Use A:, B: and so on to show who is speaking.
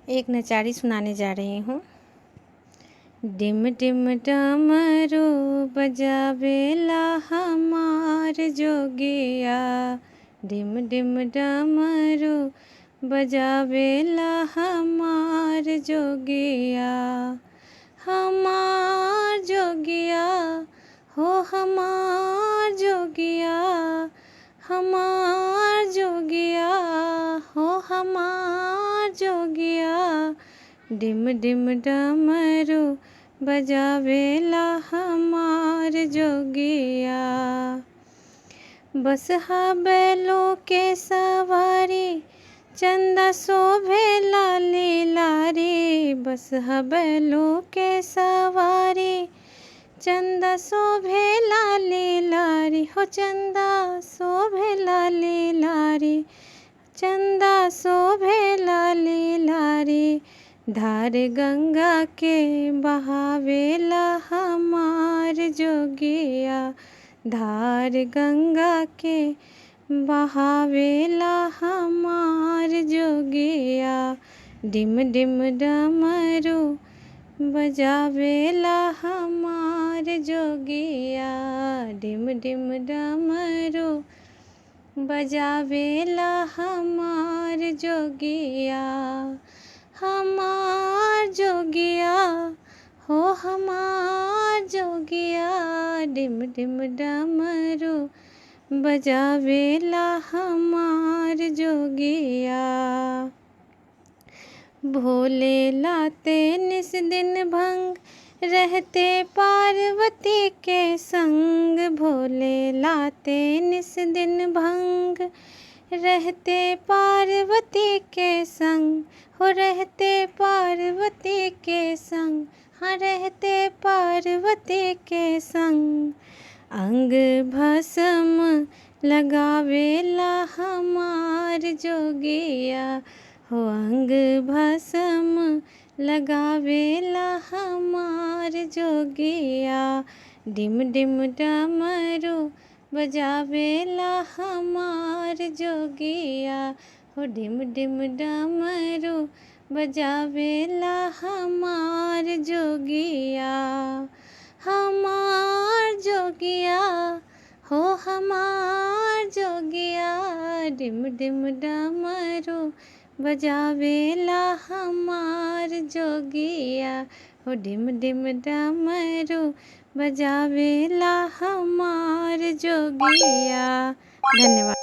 A: एक नचारी सुनाने जा रही हूँ। डिम डिम डमरू बजावेला हमार जोगिया, डिम डिम डमरू बजावेला हमार जोगिया। हमार जोगिया हो हमार जोगिया, हमार जोगिया हो हमार जोगिया। डिम डिम डमरू बजावेला हमार जोगिया। बसहा बैलों के सवारी, चंदा शोभेला लीलारी। बसहा बैलों के सवारी, चंदा शोभेला लीलारी। हो चंदा शोभेला लीलारी, चंदा शोभेला लीलारी। धार गंगा के बहावेला हमार जोगिया, धार गंगा के बहावेला हमार जोगिया। डिम डिम डमरू बजावेला हमार जोगिया, डिम डिम डमरू बजावेला हमार जोगिया। हमार जोगिया हो हमार जोगिया, डिम डिम डमरू बजावेला हमार जोगिया। भोले लाते निस दिन भंग, रहते पार्वती के संग। भोले लाते निस दिन भंग, रहते पार्वती के संग। हो रहते पार्वती के संग, हाँ रहते पार्वती के संग। अंग भस्म लगावेला हमार जोगिया, हो अंग भस्म लगावेला हमार जोगिया। डिम डिम डमरू बजावेला हमार जोगिया, हो डिम डिम डमरू बजावेला हमार जोगिया। हमार जोगिया हो हमार जोगिया, डिम डिम डमरू बजावेला हमार जोगिया। हो डिम डिम डमरू बजावेला हमार जोगिया। धन्यवाद।